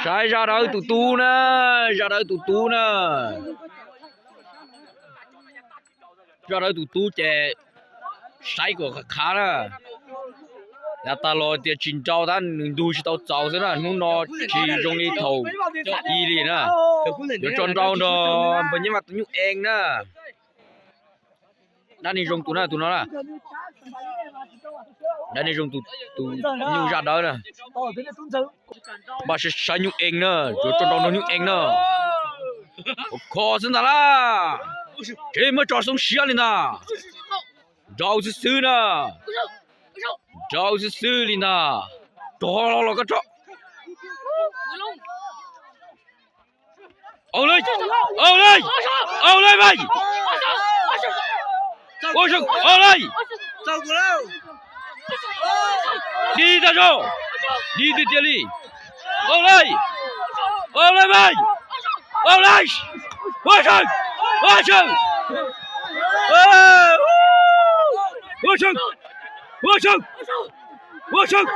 Saib Zaj Dawb tus tub na, Zaj Dawb tus tub na. Zaj Dawb tus tub ces saib kom khav na. Yav tas los tias tsis nrau tab nws ntug tsis tau txaus xwb na, hnub no tsis zoo li thaum i li na. Yuav tso nrau nrog npawg Nyab Vaj tus nyuj ees na. Dab neeg zoo tus na, tus no na. Dab neeg zoo tus, tus nyuj Zaj Dawb na. Npaj saib nyuj ees na, yuav tso nrau nrog nyuj ees na. Kho xwb ntag laj. Tsev muab tso xoob siab li ntag. Nrau xwb xwb na. Nrau xwb xwb li ntag. Rov los los koj tso. Au le, au le, au le mas. Ua tsaug, au le. Dig tag zog, dig tiag tiag li. Au le, au le mas. Au le, ua tsaug, ua tsaug, ua tsaug, ua tsaug, ua tsaug,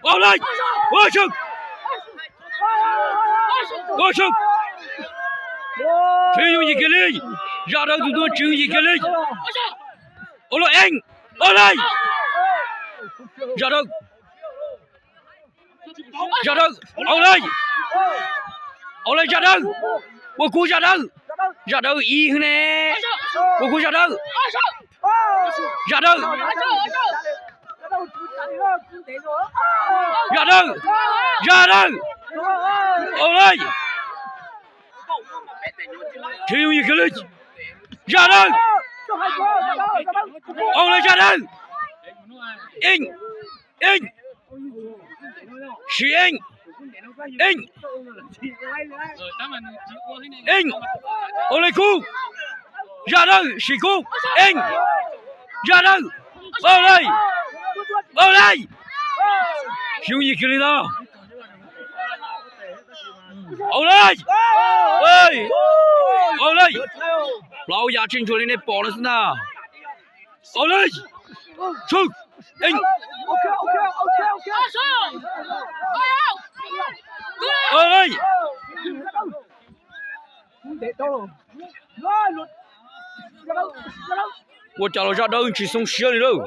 au le, ua tsaug. Ua tsaug. Tsis yooj yim kiag li. Zaj Dawb tus tub tsis yooj yim kiag li. Au le, eej, au le. Zaj Dawb, Zaj Dawb, au le, au le Zaj Dawb. Ua kub Zaj Dawb. Zaj Dawb ib hwv ne. Ua kub Zaj Dawb. Zaj Dawb, Zaj Dawb, Zaj Dawb, au le. Tsis yooj yim kiag li. Zaj Dawb, au le Zaj Dawb. Eej, eej, sim eej, eej, eej, au le kub. Zaj Dawb sim kub, eej, Zaj Dawb, au le, au le. Tsis yooj yim kiag li ntag. Au le, au le, plaub yav tsis ntshua li nej pom no xwb ntag. Au le, tshwj, eej, au le. Ua cas los Zaj Dawb tsis xoob siab li lawm.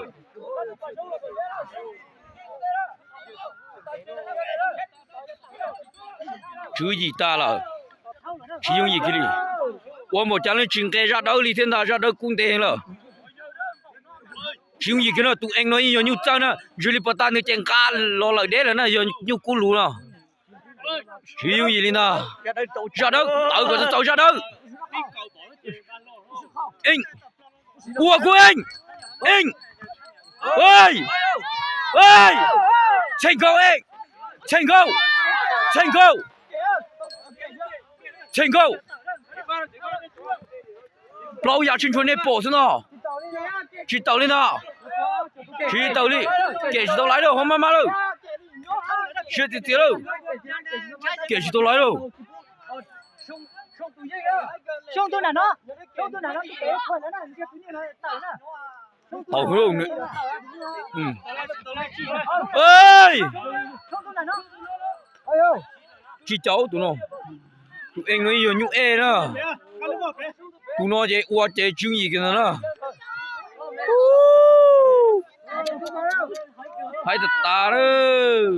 Tswv yim tas lawm. Tsis yooj yim kiag li. Ua npaum cas los tsis nqe Zaj Dawb li thiab ntag, Zaj Dawb kub ntev lawm. Tsis yooj yim kiag no, tus eej no yeej yog nyuj txawj na, ntshe li puas tas nws ces nqa los lawm deb lawm na, yog nyuj kub lus no. Tsis yooj yim li ntag. Zaj Dawb, tawm kom txaus Zaj Dawb. Eej, ua kub eej, eej, Txheej Nkauj, Txheej Nkauj, Txheej Nkauj, Txheej Nkauj. Plaub yav tsis ntshua nej pom xwb no. Tsis tawm li ntag. Tsis tawm li. Kem tsis tau laiv lawm, ho maj maj lawm. Siab txias txias lawm. Kem tsis tau laiv lawm. Tau hwv, tsis caum tus no. Tus eej no yog nyuj ej na. Tus no ces ua ces tswv yim kiag ntag na. Haib tas tas lawm.